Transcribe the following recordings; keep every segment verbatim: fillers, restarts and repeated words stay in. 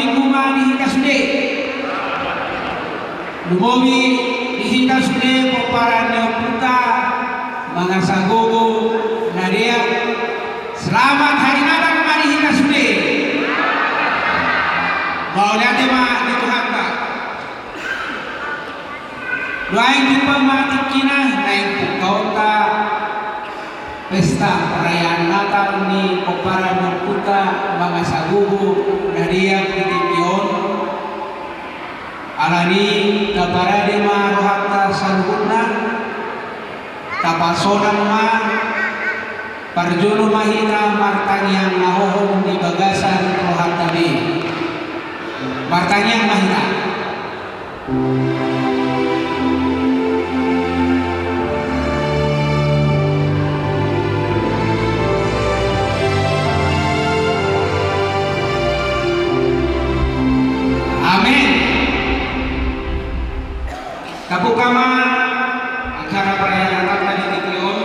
Lumobi ma di hita sude. Lumobi di hita sude pomparan ni ompunta Mangasagogo na deak. Selamat Hari Natal ma di hita sude. Mauliate ma di Tuhanta. Nuaeng jumpa ma tingkina naeng pungkaonta pesta perayaan Natal ni pomparan ni ompunta Mangasagogo na deak di tingki on. Alani i taparade ma rohanta saluhutna, tapasonang ma, parjolo ma hita martangiang na hohom di bagasan rohanta be. Martangiang ma hita. Amen. Tabuka ma acara perayaan Natal di tingki on.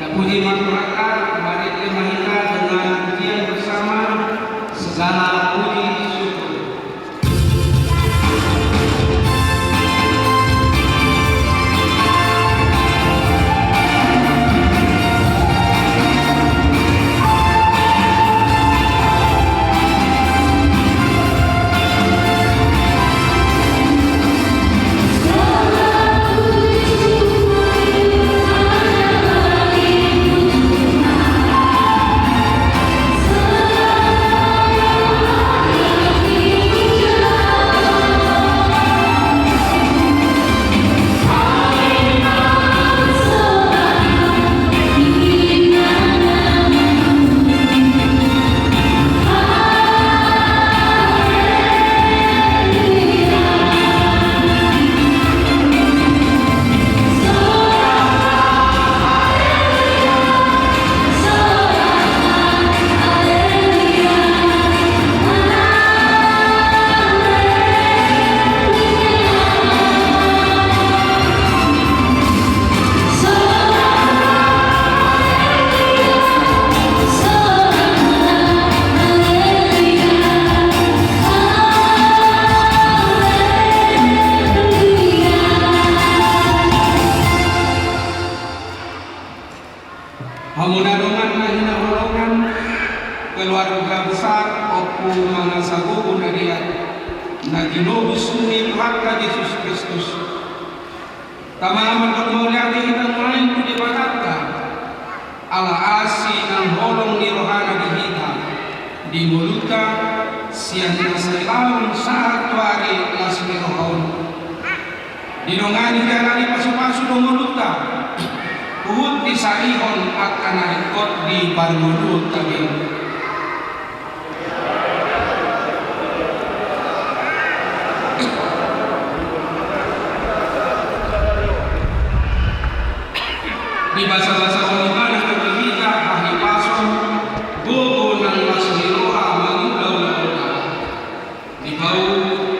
Tapuji ma Tuhanta, marende ma hita dengan pujian bersama, segala puji syukur. Hamu na dongan na hinaholongan, keluarga besar Ompu Mangasagogo na deak na tinobus ni Tuhanta Jesus Kristus. Tama mandok mauliate hita nuaeng tu Debatanta, ala asi nang holong ni rohana di hita, di ngolunta, sian na salelengon sahat tu ari las ni roha on. Didongani jala dipasupasu do ngolunta, huhut disarihon angka na ringkot di parngoluonta be. Dibasabasahon ibana tu hita hahipason, gogo nang las ni roha mangula ulaonta. Dipau,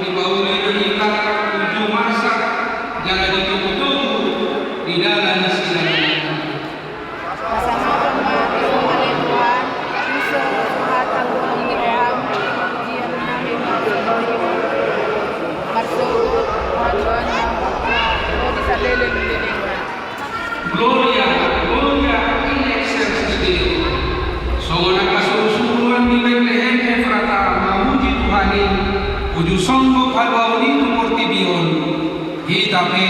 dipauli do hita uju marsak, jala ditogutogu di dalan sidalan. Pasangaphon ma di Tuhan, ise suhat holong ni roham, pujian nami ma di Tuhan. Marsogot, marsogot, marsogot, di saleleng lelengna. Gloria, Gloria in excelsis Deo. Songon angka surusuruan di Betlehem Efrata mamuji Tuhan i, uju songgop haluaon i tu portibi on. Hita pe,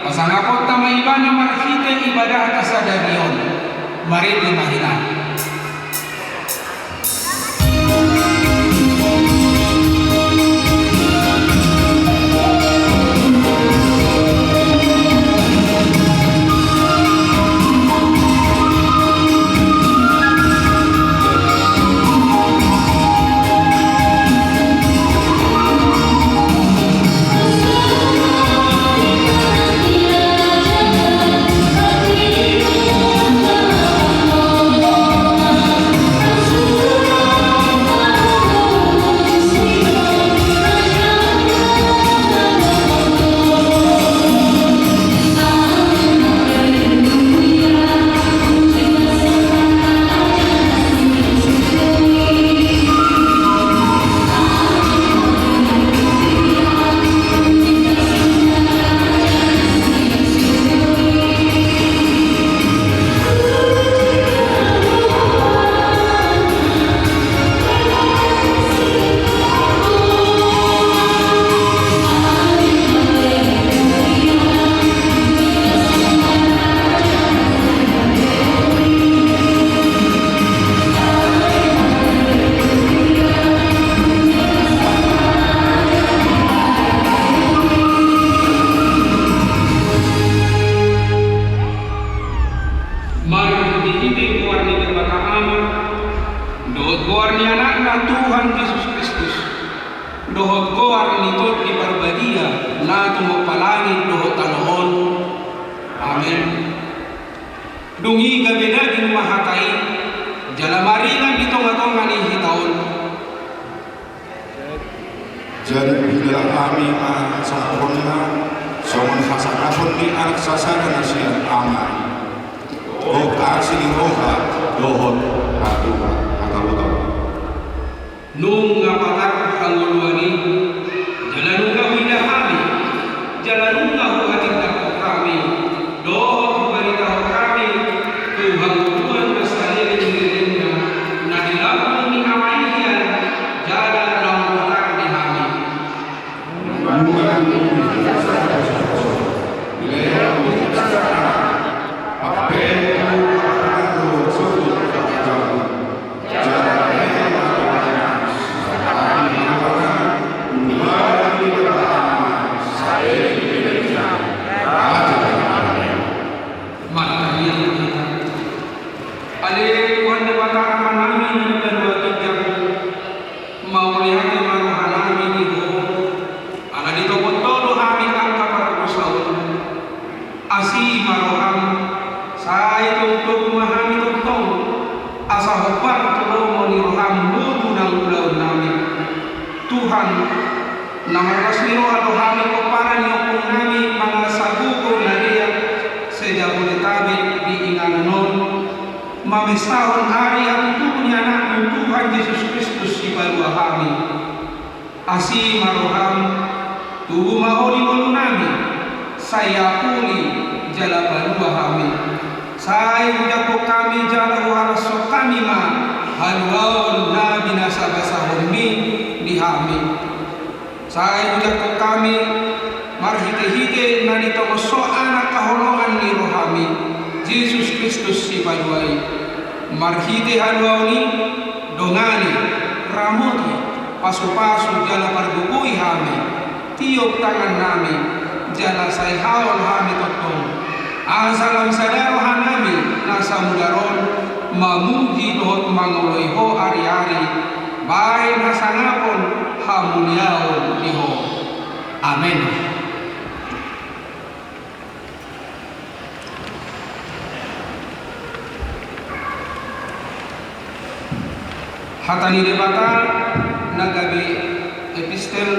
pasangaphonta ma ibana marhite ibadahta sadari on. Marende ma hita. Dohot goar ni Tondi Parbadia, na tumompa langit dohot tano on. Amen. Dung i gabe daging ma hata i, jala maringan di tongatonga ni hita on. Jadi huidalah hami ma hasangaponna, songon hasangapon ni anak sasada na sian Ama i. Dohot asi ni roha, dohot hatuha, hataluta. Nunga patar hangoluan i, jala nunga huida hami, jala nunga huhatindangkon hami, dohot hubaritahon hami, tu hangoluan na saleleng ni lelengna, na di lambung ni Ama i hian, jala na patar di hami. Ale Tuhan Debata Amanami na di banua ginjang, mauliate ma rohanami di Ho, ala ditopot Ho do hami angka pardosaon. Asi ma roham, sai tongtong ma hami tongtong, asa hombar tu lomo ni roham ngolu na ulaonnami. Tuhan, na marlas ni roha do hami pomparan ni ompungnami mangasaguhon na deak se-Jabodetabek di inganan on, mamesahon ari hatutubu ni Anakmu Tuhan Jesus Kristus Sipalua hami. Asi ma roham, tubu ma Ho di ngolunami, sai apuli jala palua hami. Sai hujangkon hami jala huhalashon hami ma haluaon na binasabasahonmi di hami. Sai hujangkon hami marhitehite na ditongosho Anak haholongan ni rohami, Jesus Kristus Sipalua i. Marhite haluaon i, dongani, ramoti, pasupasu jala pargogoi hami, tiop tangannami, jala sai haol hami tongtong. Asa lam sada rohanami na samudar on mamuji dohot mangoloi Ho ariari, bahen hasangapon hamuliaon di Ho. Amen. Hata ni Debata na gabe epistel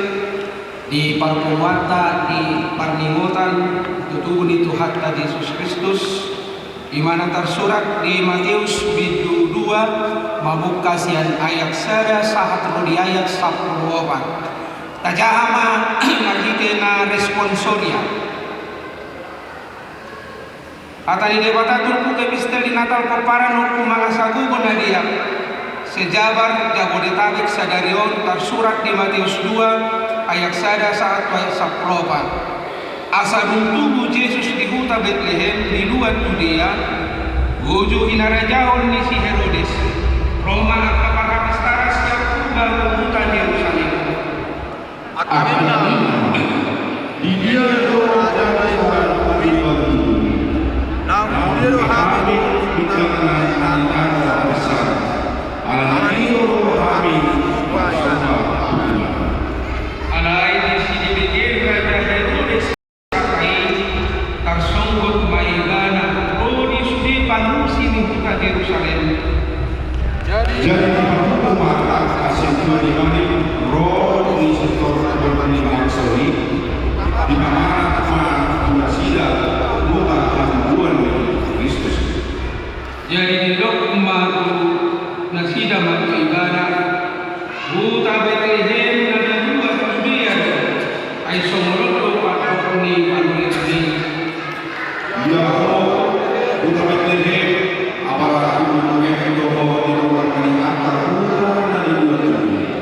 di parpunguanta di parningotan tubu ni Tuhanta Jesus Kristus, i ma na tarsurat di Mateus bindu dua, mambungka sian ayat sada sahat ro di ayat sampulu opat. Tajaha ma marhite na responsoria. Hata ni Debata turpuk epistel di Natal pomparan Ompu Mangasaguhon na deak se-Jabar Jabodetabek sadari on tarsurat di Mateus dua ayat sada sahat tu ayat sampulu opat. Asa dung tubu Jesus di huta Betlehem di luat Judea, uju hinarajaon ni si Herodes, ro ma angka parhapistaran sian purba tu huta Jerusalem. Angka ninna, di dia do raja ni Tuhan i? Naung di dia do hami di tengah-tengah ni na besar? Alani i do hami parsomba tu Tuhan. Alai di si Debedeb raja Herodes tarsonggot ma ibana ro di sude pangungsi ni huta Jerusalem. Jadi dipapungu ma angka sintua ni malim ro di sektor kebon ni bangso i, dipamanat ma tu nasida huta habubuan ni Kristus. Jadi didok ma tu nasida ma tu ibana, huta Betlehem na di luat Judea do, ai songon on do pandok ni panurirang i. Ia ho, huta Betlehem, apala dung mangihut do ho di tongatonga ni angka huta na di luat Judea.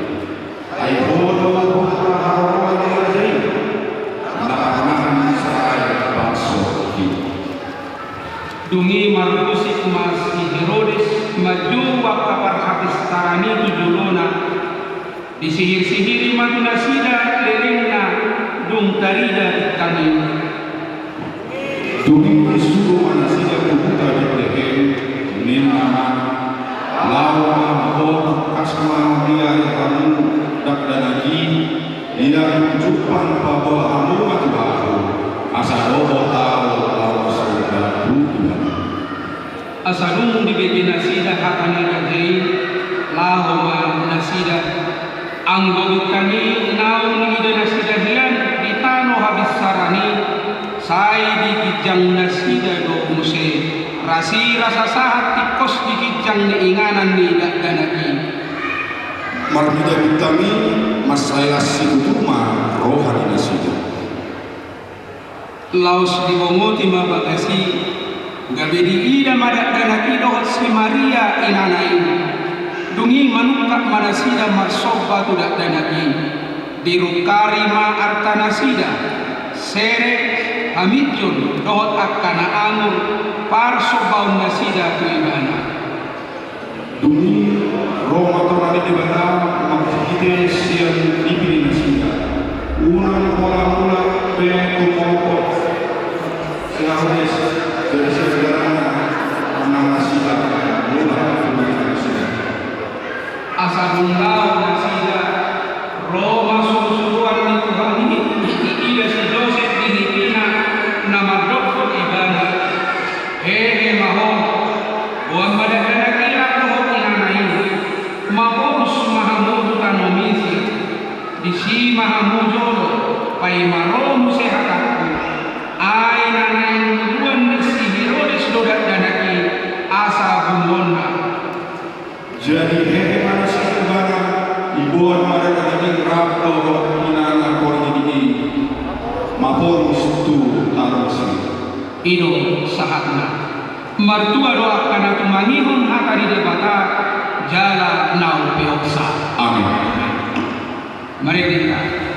Ai ho do huta haholongan ni raja i, na parumaen ni Israel bangso i. Dung i marmusik ma si Herodes manjou angka parhapistaran i tu jolona. Disihirsihiri ma tu nasida lelengna dung tarida bintang i. Dung i disuruh ma nasida tu huta Betlehem, ninna ma, laho ma ho, tangkas ma diari hamu dakdanak i, Ia jumpang paboa hamu ma tu ahu, asa dohot ahu laos mardalan tu Ibana. Asa dung dibege nasida hata ni raja i, laho ma nasida. Anggo bintang i naung diida nasida hian di tano habinsaran i, sai di ginjang nasida do muse rasirasa sahat tingkos di ginjang ni inganan ni dakdanak i. Marnida bintang i, mansai las situtu ma roha ni nasida. Laos dibongoti ma bagas i, gabe diida ma dakdanak i dohot si Maria inana i. Dung i manungkap ma nasida marsomba tu dakdanak i. Dirungkari ma arta nasida, serep, haminjon dohot angka na angur, parsombaon nasida tu Ibana. Dung i ro ma tona ni Debata marhite sian lipi ni nasida. Unang pola mulak be tumopot si Herodes, jadi sian garana na marsidak mulak tu nasida. Asa dung laho nasida, ro ma surusuruan ni Tuhan i, diida si Josep di nipina na mandok tu ibana. Hehe ma ho, boan ma dakdanak i rap dohot inana i, maporus ma hamu tu tano Misir, disi ma hamu jolo, paima ro muse hatangku. Ai na naeng ngoluan ni si Herodes do dakdanak i, asa bunuonna. Jadi hehe ma nasida tu ibana, diboan ma dakdanak i rap dohot inana portibi i, maporus tu tano Misir. I do sahatna. Martua do angka na tumangihon hata ni Debata jala na umpeopsa. Amin. Marende hita.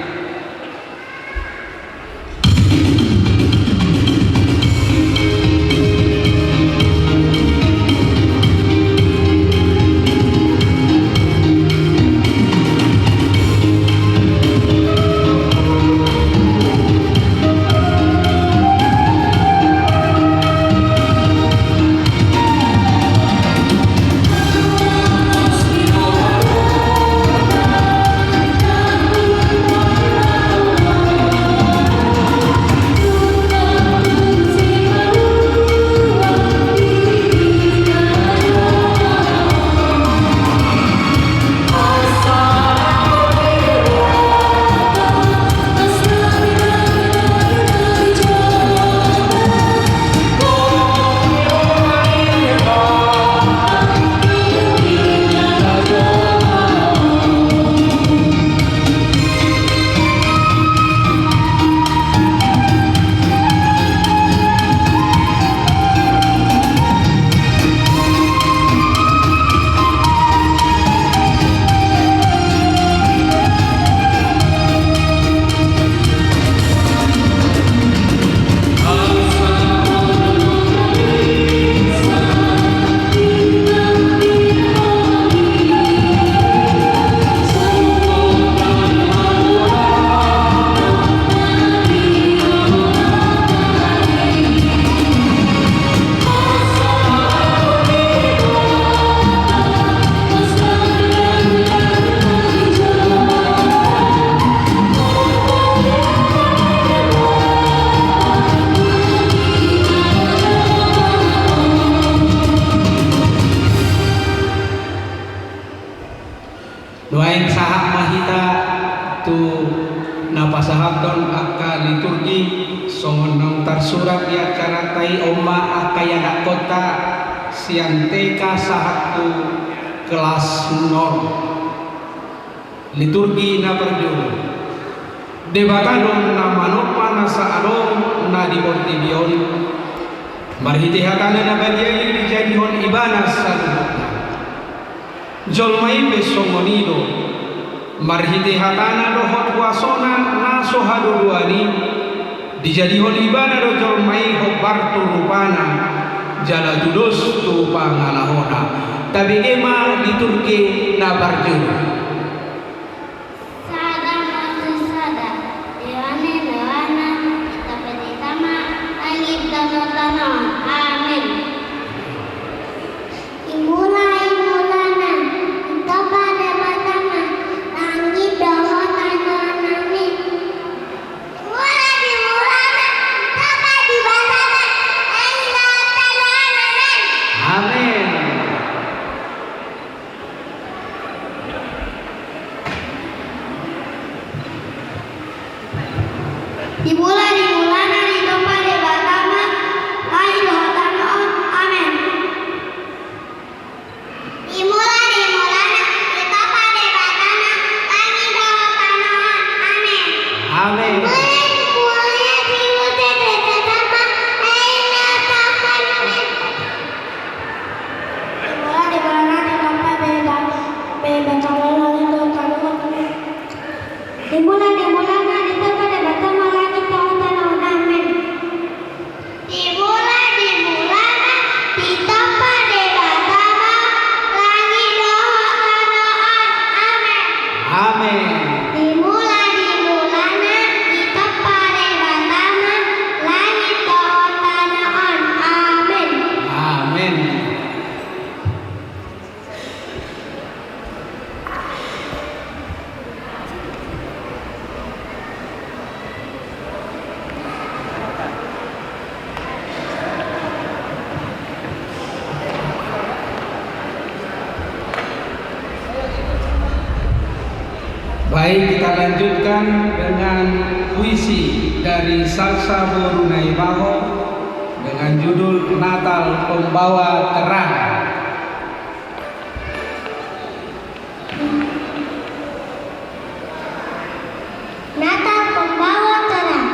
Nuaeng sahat ma hita tu na pasahathon angka liturgi, songon naung tarsurat di acaranta i. On ma angka ianakkonta sian T K sahat tu kelas nol. Liturgi na parjolo. Debata do na manompa nasa adong na di portibi on, marhite hatana na badia i dijadihon Ibana saluhutna. Jolma i pe songon i do, marhite hatana dohot kuasona na so haduduan i, dijadihon Ibana do jolma i hombar tu rupana, jala tudos tu pangalahona. Tabege ma liturgi na parjolo. Sada Moses sada, Yohanes Yohanes, tapatama, langit dohot tano. Amin. Imula imulana, ito pada patama, langit dohot tano. Amin. Di mula-, di mulana ditompa Debata ma langit dohot tano on. Amen. Di mula-, di mulana ditompa Debata ma langit dohot tano on. Amen. Amen. Di mula-, di mulana ditompa Debata ma langit dohot tano on. Amen. Di mula-, di mulana ditompa Deba-, Debata ma langit dohot tano on. Amen. Di mula-, di mulana ditompa Debata ma langit dohot tano on. Amen. Di mula-, di mulana ditompa Debata ma langit dohot tano on. Amen. Amen. Di mula-, di mulana ditompa Debata ma langit dohot tano on. Amen. Amen. Baik, kita lanjutkan dengan puisi dari Salsa Boru Naibaho dengan judul Natal Pembawa Terang. Natal Pembawa Terang.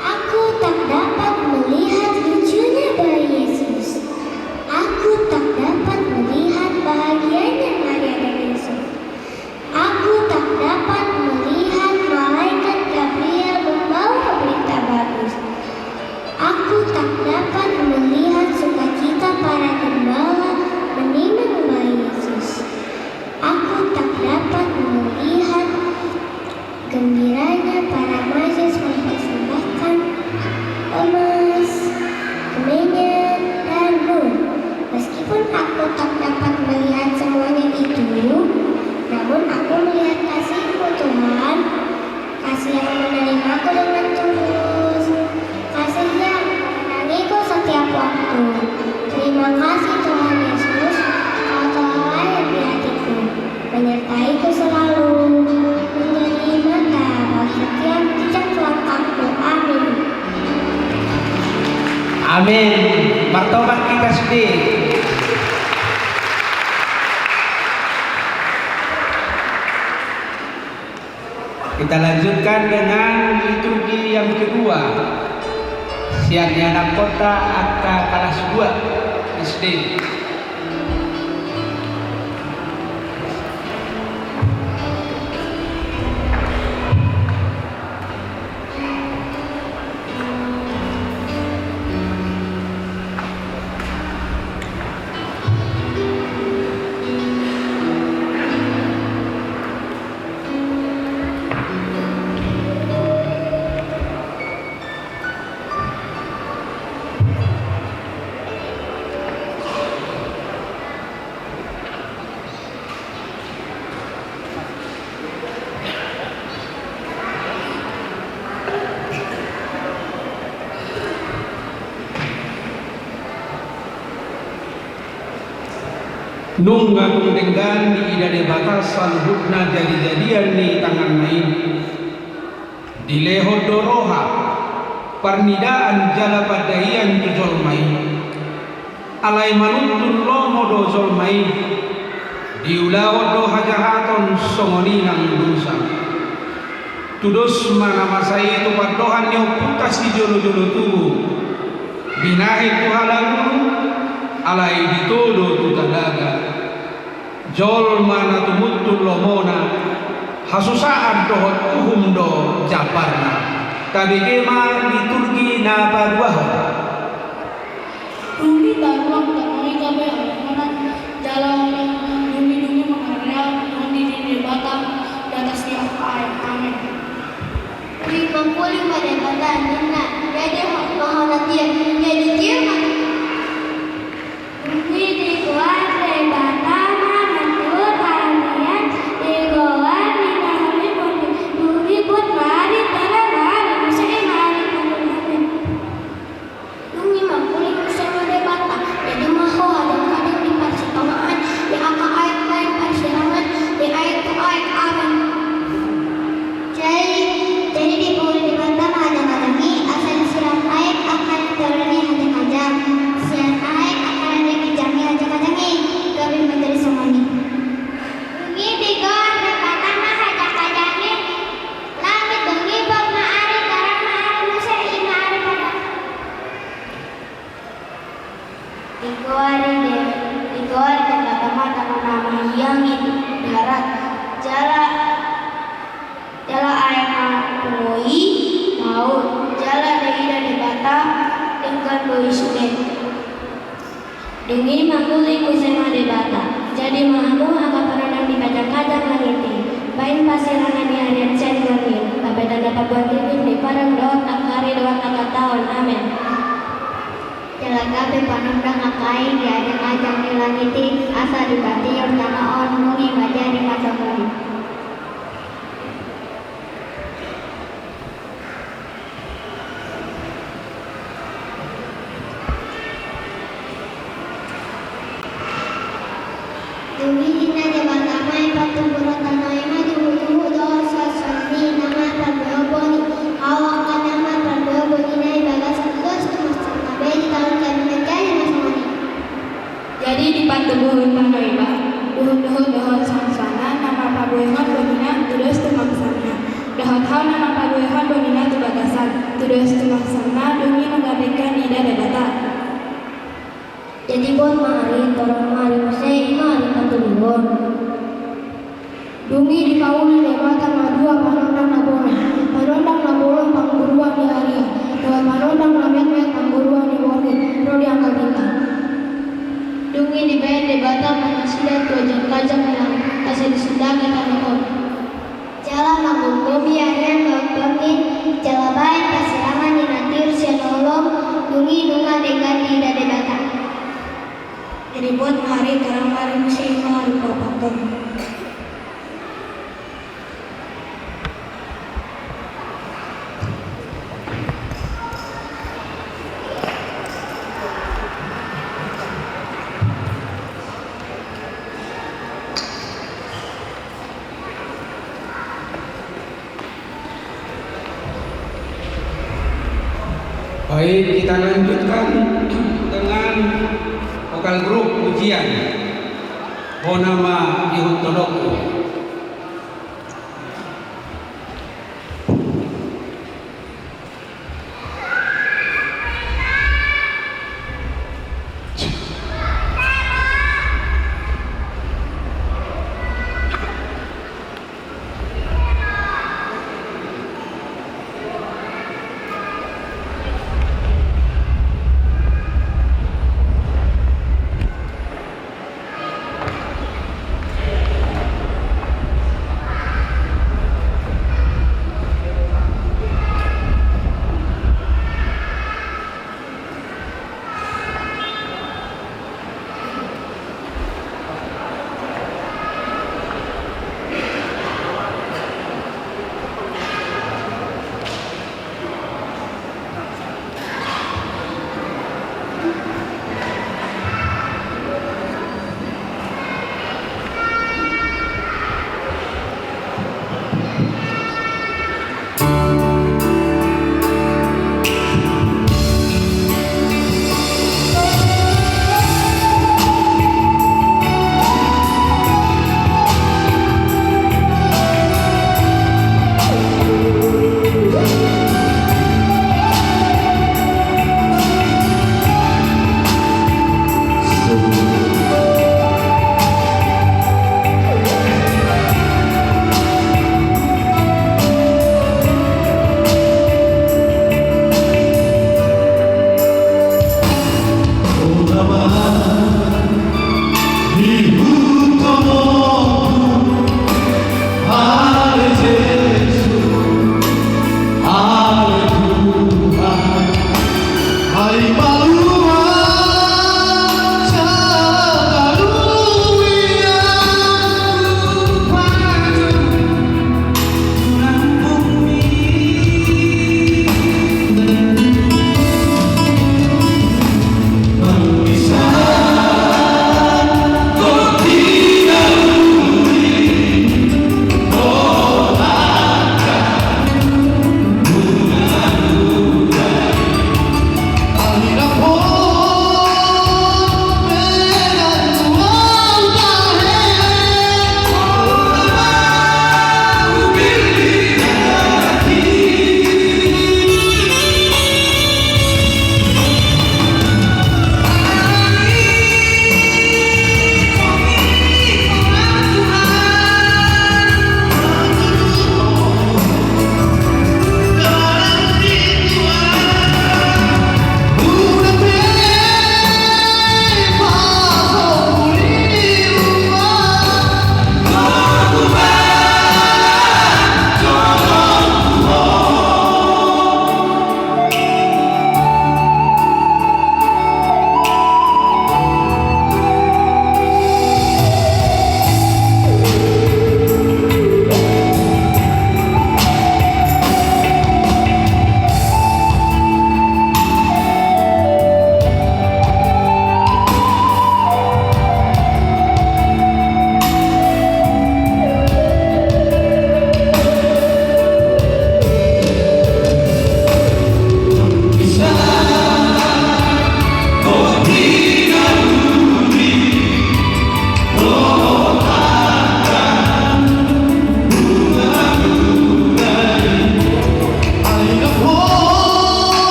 Aku tak dapat melihat lucunya bayi Yesus. Aku tak dapat melihat bahagianya Maria dan Yusuf. Aku tak dapat melihat malaikat Gabriel membawa berita bagus. Aku tak dapat melihat sukacita para gembala menimang bayi Yesus. Aku tak dapat melihat gembiranya para magi mempersembahkan emas, kemenyan, dan mur. Meskipun aku tak dapat melihat semuanya itu, namun aku melihat kasih-Mu, Tuhan. Kasih yang menerimaku dengan tulus. Kasih yang menenangiku setiap waktu. Terima kasih Tuhan Yesus, Kau telah lahir di hatiku, menyertaiku selalu, menjadi mata bagi setiap jejak langkahku. Amin. Amin. Martomak hita sude. Kita lanjutkan dengan liturgi yang kedua. Sian ni anak kota angka kalas dua S D. Nunga tung denggan diida Debata saluhutna jadijadian ni tanganna i. Dilehon do roha, parnidaan jala pandaian tu jolma i. Alai manuntun lomo do jolma i, diulahon do hajahaton songon i nang dosa. Tudos ma na masa i tu pandohan ni ompunta sijolojolo tubu, binahen tu halangulu, alai ditodo tu talaga. Jolma na tumuntun lomona, hasusaan dohot uhum do jambarna. Tabege ma liturgi na paduahon. Dung i taruang tano i gabe alumonan jala dung i, dung i mangareak Tuhan di Debata di atas ni aek. Amen. Uli mangkuling ma Debata ninna, jadi ma hona tiur, jadi tiur ma. Dung i digoar Debata ma mandur arian, digoar ni na hami pun, dung i buat ma ari, tara ma ari, muse i ma ari pun. Dung i mangkuling muse ma Debata, jadi ma ho hadungkadung di parsitongaan, di angka aek, aek parsirangan, di aek tu aek. Amen. Jadi, jadi di Dung i manguli muse ma Debata, jadi ma hamu angka panondang di kajang-kajang langit i, baen pasirangan ni ari sian borngin, gabe tanda paboa titir ni padang dohot angka ari dohot angka taon. Amen. Jala gabe panondang angka aek di ajang-ajang ni langit i, asa dipartiur tano on, dung i manjadi marnogori. Dung i ninna Debata ma i, partuburon tano i ma tuhu-tuhu dohot suan-suan ni na marparbue boni, hau angka na marparbue boni na di bagasan, tudos tumangsanna be di taon gabe manjadi ma songon i. Jadi dipartubuhon tano i ma tuhu-tuhu dohot suan-suanna na marparbuehon bonina, tudos tumangsanna, dohot hau na marparbuehon bonina tu bagasan, tudos tumangsanna, dung i nunga denggan diida Debata. Jadi bot ma ari, torang ma ari muse, i ma ari partubuhon. Dung i dipauli Debata ma dua panondang na bolon, panondang na bolon pangguruan ni ari, dohot panondang na metmet pangguruan ni borngin, ro di angka bintang. Dung i dibaen Debata ma nasida tu ajang-kajang ni langit, asa disundangi tano on. Jala manggomgomi arian dohot borngin, jala baen pasirangan ni na tiur sian holong, dung i nunga denggan diida Debata. Jadi bot ma ari, torang ma ari muse, i ma ari paopathon. Baik, kita lanjutkan dengan vokal grup pujian. Bona ma ihut tolokku.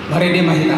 Marende ma hita.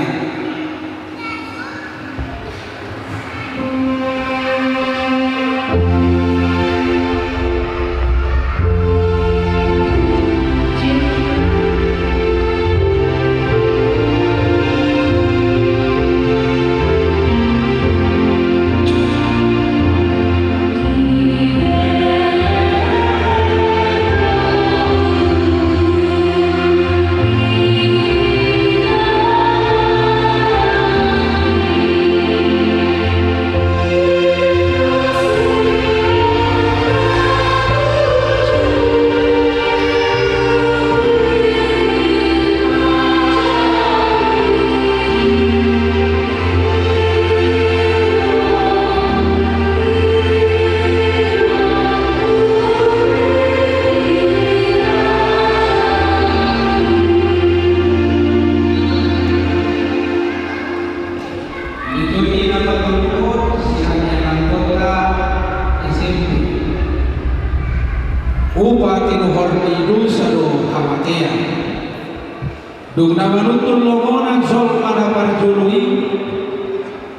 Itu di nama Tuhan, siapa yang anggota S M P. Upa tinuhor ni dosa do hamatean. Dung na manuntun lomona jolma na parjolo i,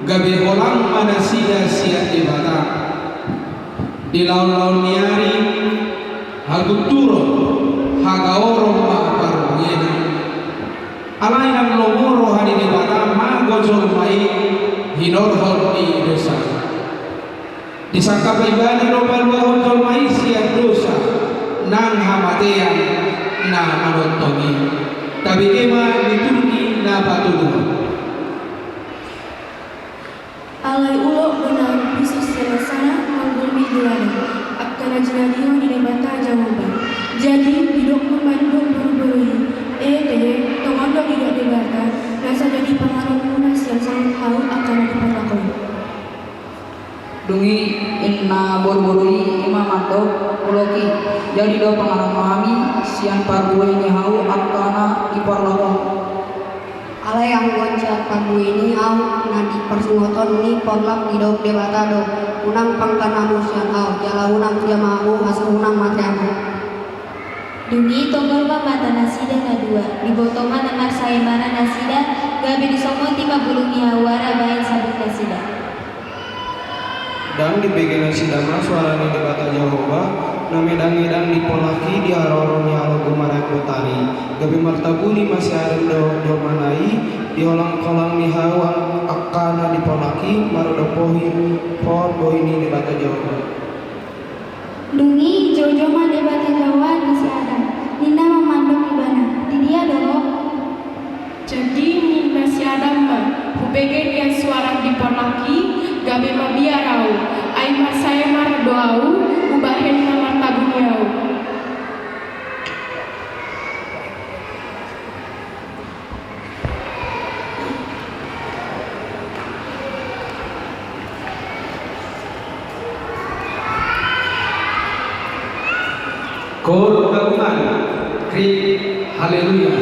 gabe holang ma nasida sian Debata. Di laon-laon ni ari, hagunturon, hagaoron ma parbue na. Alai nang lomo roha ni Debata mago jolma i hinorhon ni dosa. Disangkap ibana do paluahon jolma i sian dosa nang hamatean na manongtong i. Tabege ma liturgi na patuluhon. Alai ulok do na hususi sian na manggulmit di ladang, angka na jinadihon ni Debata Jahowa. Jadi, didok ma, didok boru-boru i, e, tehe, tongon do didok Debata, na so jadi panganon muna sian saut hau angka na diparlakoi. Dung i inna boru-boru i ima mandok, ulok i, jadi do panganon hami sian parbue ni hau angka na diparlakoi. Alai anggo sian parbue ni hau na di parsungoton ni porlak didok Debata do, unang pangkan hamu sian au, jala unang sia ma hamu asa unang mate hamu. Dung i togor ma mata nasida na dua, diboto ma na marsaemara nasida, gabe disomoti ma bulung ni hau ara bahen sabut nasida. Ndang dibege nasida ma soara ni Debata Jahowa, na medang-medang di porlak i di haroro ni alogo maraek botari, gabe martabuni ma si Adam dohot jolmana i di holang-holang ni hau angka na di porlak i, maradophon bohi ni Debata Jahowa. Dung i joujou ma Debata Jahowa di si Adam, ninna ma mandok ibana, di dia do ho? Jadi ninna si Adam ma, hubege nian soara di porlak i, gabe mabiar au, ai marsaemar do au, hubahen na martabuni au. Kor gabungan, krik, haleluya.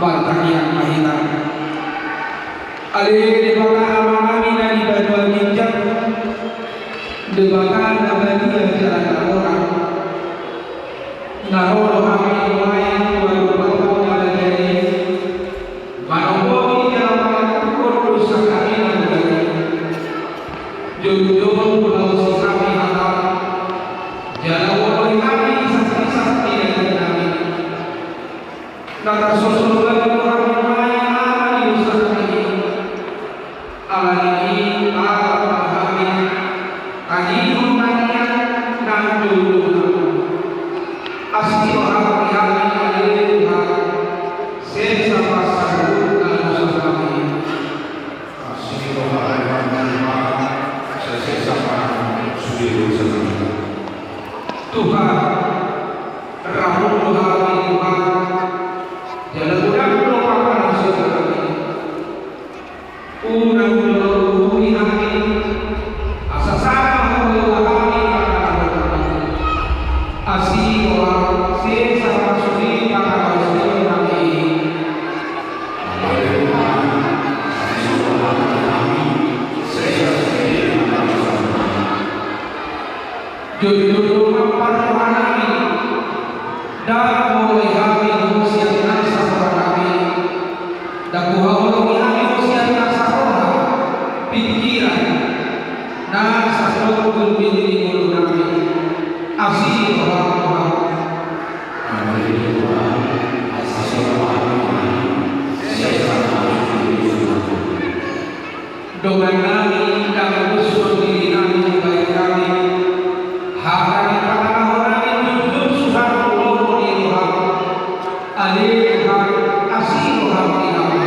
Martangiang ma hita. Ale Debata Amanami na di banua ginjang, Debata na badia jala na bona, na ro do hami nuaeng tu adopanMu na badia i, manombohi jala mangampulhon dosa hami na badia. Jotjot hualusi hami hataM, jala huoloi hami isap-isap ni daging nami. Na tarsosor bahen do hami nuaeng ala ni dosa nami i. Ala ni i, tangihon ma hami, tangihon tangiang nang joloan nami. Asi rohaM di hami ale Tuhan, sesa ma saluhutna dosa nami. Asi rohaM di hami Tuhan, sesa ma sude dosa nami. Tuhan, rap do hami Tuhan, jala godang do panganon sian hami. Unang jolo urupi hami, asa sanga ma hubahen hami panganon nami. Asi rohaM, sesa ma sude panganon sian hami. Jotjot do parrohanami, ndang huoloi hami ho sian nasa rohanami, ndang huhaholongi hami ho sian nasa roha, pingkiran, nasa tongtong ni ngolunami. Asi rohaM. Dongannami, ndang udushon dirinami hubahen hami, hata ni pangalahonami jujur suhat tu lomo ni rohaM. Ale Tuhan, asi rohaM di hami.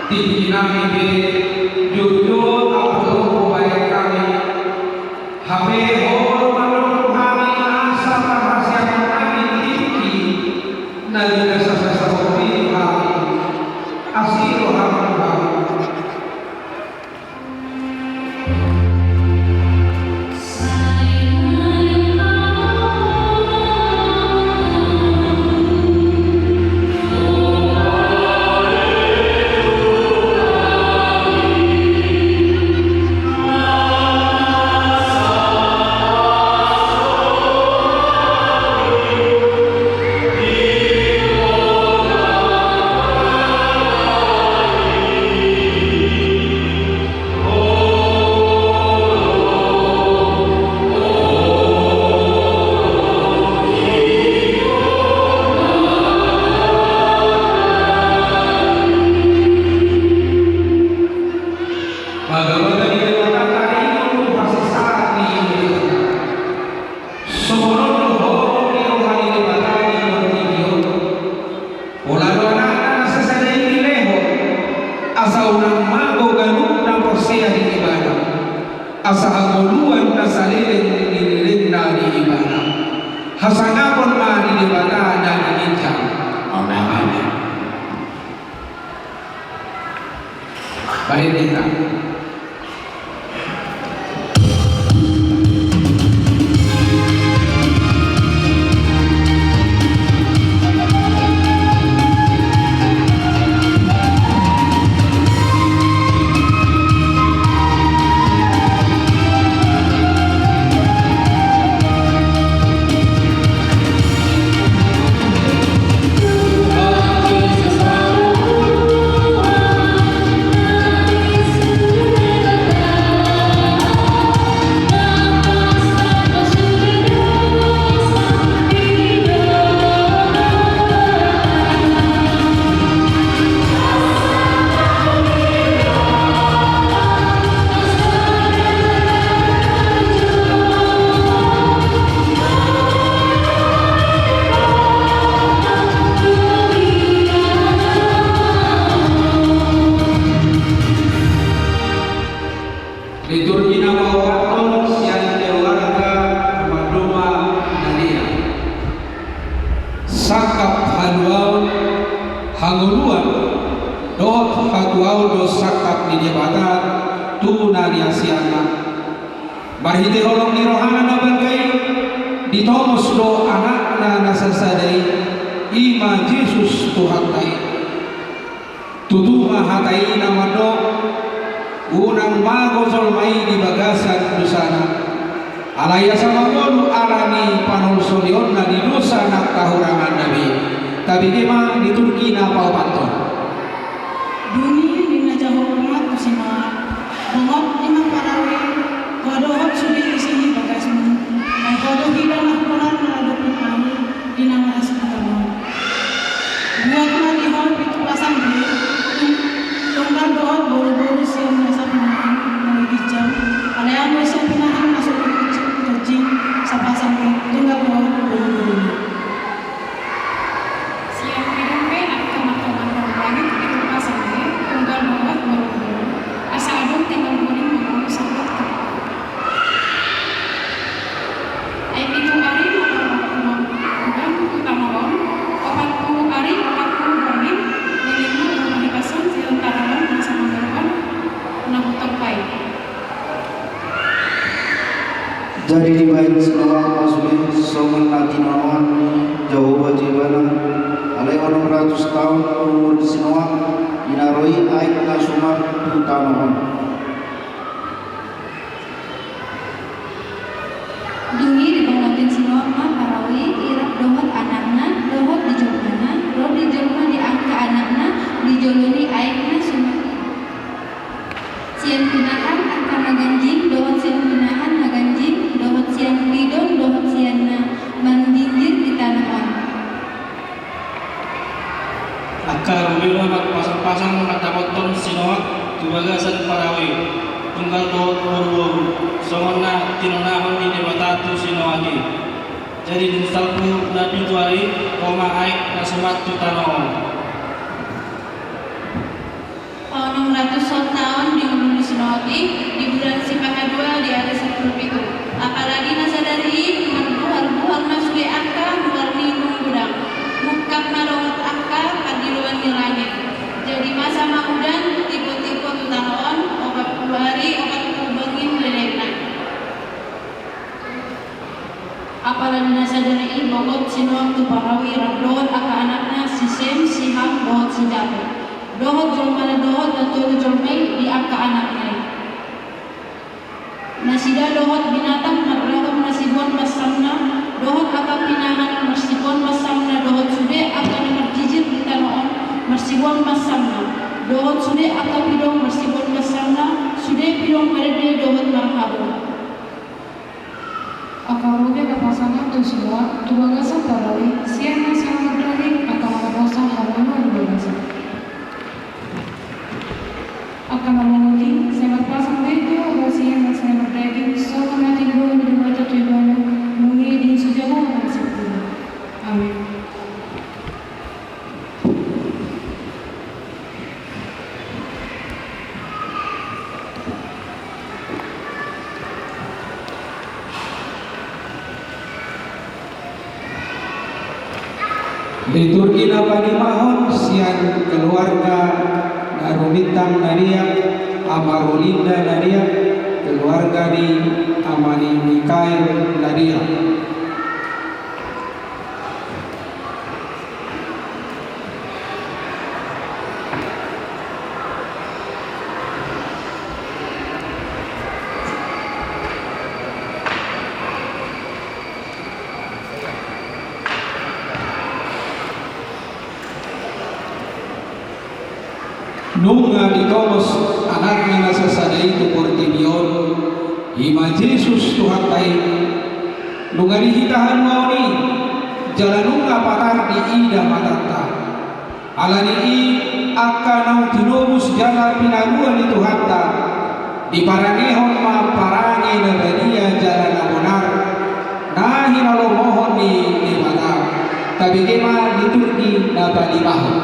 Tingkinami pe jotjot ampu hubahen hami. Hape Ho do manongtong hami asa parhaseanonnami tingki na binasabasa Ho i tu hami. Asi rohaM Tuhan. Bagabaga ni Debata taringot tu hasesaan ni Yosua. Songon on do holong ni roha ni Debata di portibi on. Pola do Anakna na sasada i dilehon, asa unang mago ganup na porsea di Ibana, asa hangoluan na saleleng ni lelengna di Ibana. Hasangapon ma di Debata na di ginjang. Amen. Amen. Bahen hita. Liturgi na paopathon sian keluarga Mandoma Nadia. Sangkap haluaon, hangoluan dohot hatuaon do sangkap ni Debata tu na niasianna. Marhite holong ni rohana na bangga i, Ditomos do Anakna na sasada i, i ma Jesus Tuhanta i. Tutu ma hata i na mandok, unang mago jolma i di bagasan dosana. Alai asa mangolu ala ni panolsolionna di dosa na tahuranganna be. Tabege ma liturgi na paopathon. Dung i ninna Jahowa ma tu si Noa: Bongot i ma parau i, ho dohot sude isi ni bagasmu. Ai ho do hida na bonar mangadopi Ahu di na marasingkap on. Buat ma di ho pitu pasang be, tung-, tunggal dohot boruboru sian nasa pinahan na di ginjang, alai anggo sian pinahan na so di ginjang, sapasang be, tunggal dohot boruboruna. Sian pidong pe angka martonga langit pitu pasang be, tunggal dohot boruboru, asa adong tinggal godang mangolu sambot tu. Ai pitu ari ma parmudam tu tano on, opat pulu ari, opat pulu borngin, lelengna do marhipason sian tano on, na so mangolu on, na hutompa i. Jadi dibaen si Noa ma sude songon na tinodohon ni Jahowa tu ibana, alai onom ratus taon umur ni si Noa, di na ro i aek na suman tu tano on. Dung i dibongothon si Noa ma parau i, i rap dohot anakna, dohot di jolmana, ro di jolma di angka anakna, di jolo ni aek na suman i. Sian pinahan angka na ganjing, dohot sian pinahan na ganjing, dohot sian pidong, dohot sian na manjinjir di tano on. Angka rube ma marpasangpasang mandapothon si Noa tu bagasan parau i, tunggal dohot boruboru, songon na tinodohon ni Debata tu si Noa i. Jadi dung salpu na pitu ari, ro ma aek na suman tu tano on. Paonom ratus on taon di ngolu ni si Noa i, di bulan sipangadua, di ari sampulu pitu. Apalagi na sadari i, marbuharbuhar ma sude angka muar ni inum godang. Mungkap ma dohot angka pandiloan ni langit. Jadi masa ma udan, tipotipo tu tano on, opat pulu ari, opat pulu borngin lelengna. Apala di na sadari i bongot si Noa tu parau i rap dohot angka anakna, si Sem, si Ham, dohot si Japet, dohot jolmana, dohot na tolu jolma i di angka anakna i. Nasida dohot binatang marragam na siboan mansamna, dohot angka pinahan marsiboan mansamna, dohot sude angka na marjijir di tano on marsiboan mansamna, dohot sude angka pidong marsiboan mansamna, sude pidong marende dohot marhabong. Angka rube na pasangan tu si Noa tu bagasan parau i, sian na sai na mardaging angka na mardosa, hangoluan di bagasan. Angka na mangoli sai marpasang be tu ho, sian na sai na mardaging, songon na tinodohon ni Debata tu ibana, nunga diingot Jahowa na sampulu. Amin. Liturgi na palimahon sian keluarga na rumintang na dia, Ama Rolinda na dia, keluarga ni Ama ni Mikael na dia. Nunga ditomos Anakna na sasada i tu portibi on, i ma Jesus Tuhanta i. Nunga dihita haluaon i, jala nunga patar diida matanta. Ala ni i, angka naung tinobus jala pinalua ni Tuhanta, diparangehon ma parange na badia jala na bonar, na hinalomohon ni Debata. Tabege ma liturgi na palimahon.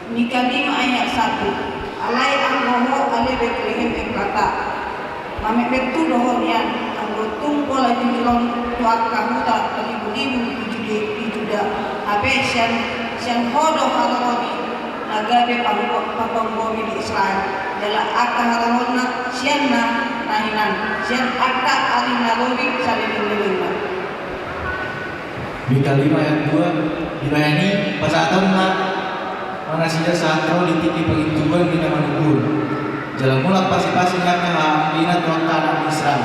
Mika lima ayat satu. Alai anggo ho ale Betlehem Efrata, mametmet tu do ho nian, anggo tung pola jujur on tu angka huta palibulibu di Jude-, di Juda, hape sian, sian ho do haroro ni na gabe panggo-, panggomi di Israel, jala angka haroronna sian na, na hinan, sian angka ari na lobi saleleng. Mika lima ayat dua, dibahen i pasahatonna ma nasida sahat ro di tingki pangintubuan di na manungkun. Jala mulak pasipasi ni angka hahaanggina tu angka anak ni Israel.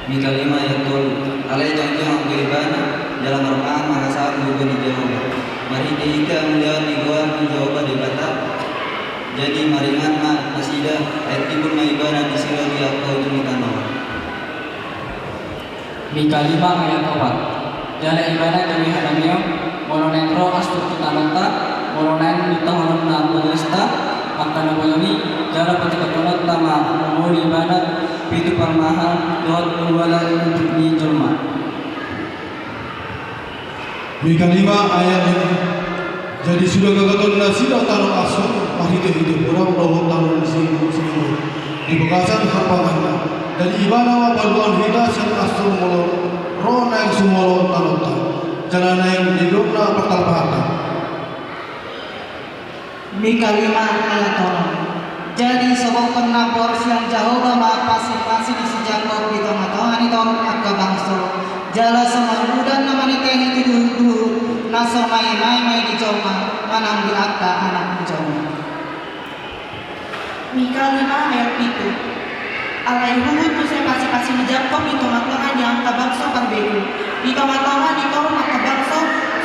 Mika lima ayat tolu, alai jongjong anggo ibana, jala marpangan mangasahon gogo ni Jahowa. Marhitehite hamuliaon ni goar ni Jahowa Debata, jadi maringan ma nasida, ai timbul ma ibana di Silo di angka ujung ni tano. Mika lima ayat opat. Jala ibana gabe hadameon, molo naeng ro astur tu tanonta, molo naeng ditahonon na balesta angka na bolon i, jala patupatuhononta ma hamu ni ibana pitu parmahan dohot ualan ni jolma. Mika lima ayat lima. Jadi suda gagaton nasida tano Astur marhitehite podang dohot tano ni si, si, di bagasan harpanganna. Jadi ibana ma paluaon hita sian Astur molo ro naeng sumolo tanonta, jala naeng didokna partalapahanta. Mika lima ayat onom. Jadi sogokkon na boar sian Jahowa ma pasinpasi ni si Jakob di tongatonga ni angka bangso, jala songon udan na manetehi tu duhutduhut, na so maemae ma i di jolma manang di angka anak ni jolma. Mika lima ayat pitu. Alai huhut muse pasipasi ni Jakob di tongatonga ni angka bangso parbegu, di tongatonga ni toru angka bangso,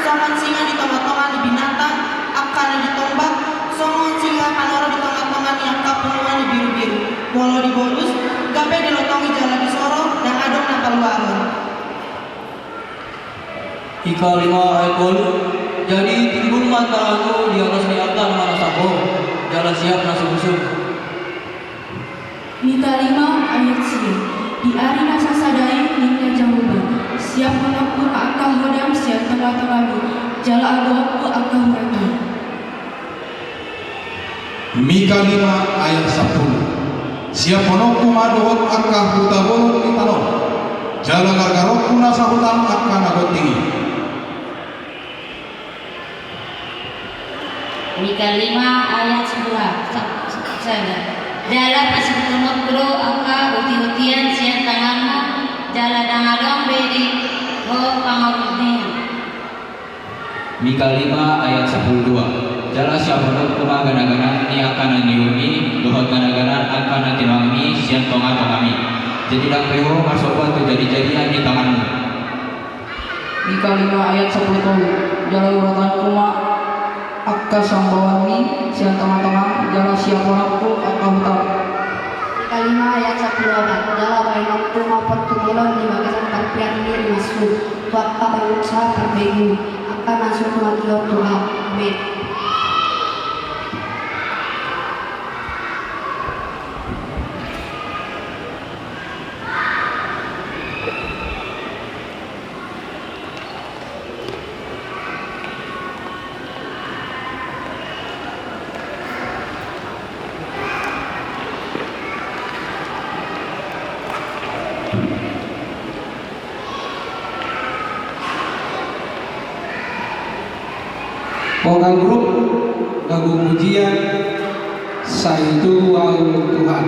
songon singa di tongatonga ni binatang angka na ditombak, songon singa panoro di tongatonga ni angka punguan ni birubiru. Molo dibolus, gabe dilotongi jala disoro, ndang adong na paluahon. Mika lima ayat tolu. Jadi timbul ma tanganmu di atas ni angka na manasap ho, jala siap na so busung. Mika lima ayat sia. Di ari na sasada i ninna Jahowa, siaphononku ma angka hodam sian tongatongami, jala agoonku angka hurangmi. Mika lima ayat sampulu. Siaphononku ma dohot angka huta bolon ni tano, jala gargaronku na sahutam angka na gonting i. Mika lima ayat sampulu sada. Jala pasihutkononku do angka hutihutian sian tanganmu, jala ndang adong be di ho pangoruhon. Mika lima ayat sampulu dua. Jala siaphononku ma ganagana ni angka na niuhummi dohot ganagana angka na tinuangmi sian tongatongami. Jadi ndang be ho marsomba tu jadijadian ni tanganmu. Mika lima ayat sampulu tolu. Jala uraganku ma angka sambaonmi sian tongatongam, jala siaphononku angka hutam. Mika lima ayat sampulu opat. Jala bahenonku ma portibi on di bagasan parpean ni rimasku, tu angka bangso parbegu, angka na so tuangihon tu ahu. Amen. Poga grup lagu pujian, Sai Tubu Ahu Tuhan.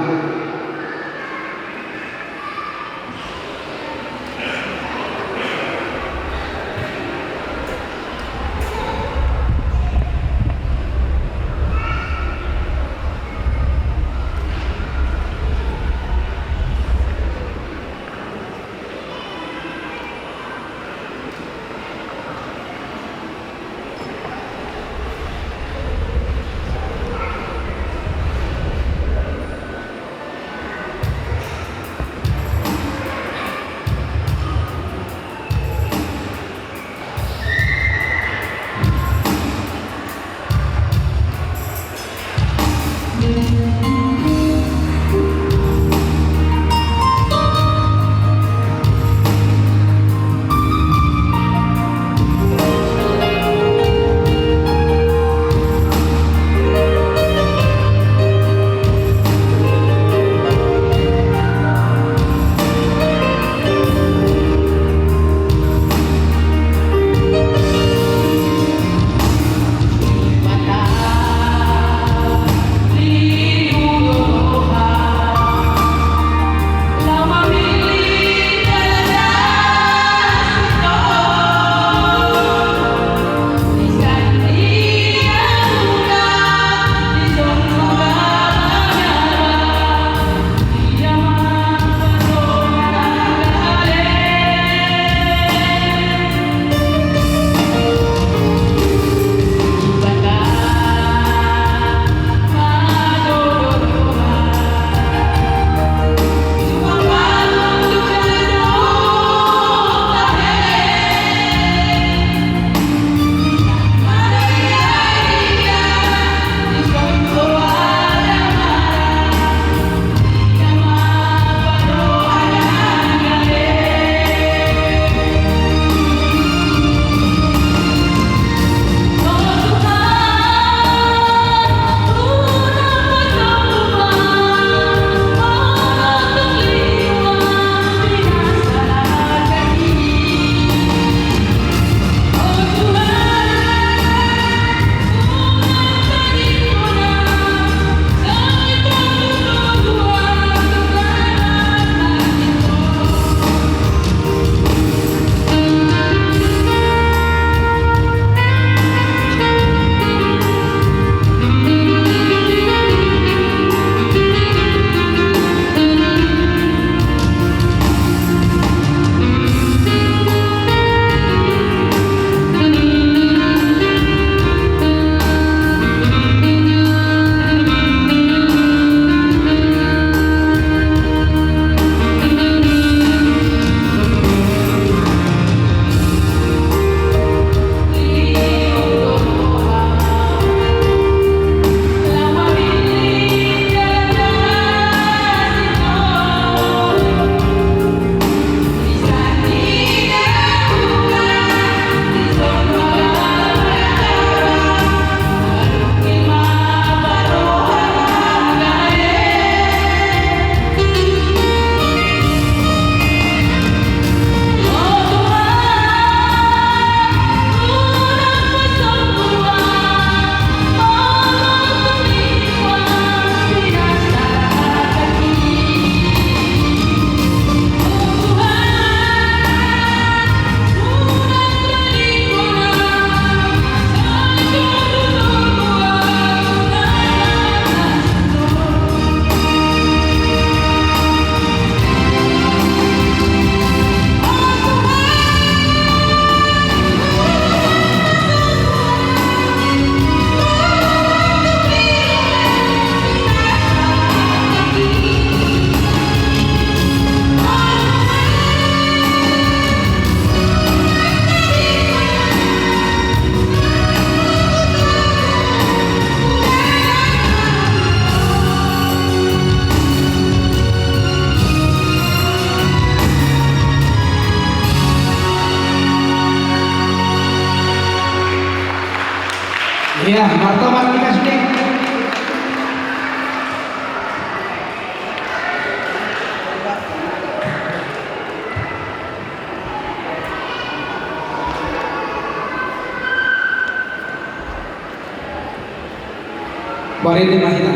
Ya, martobar di kasih. Baru ini mah kita.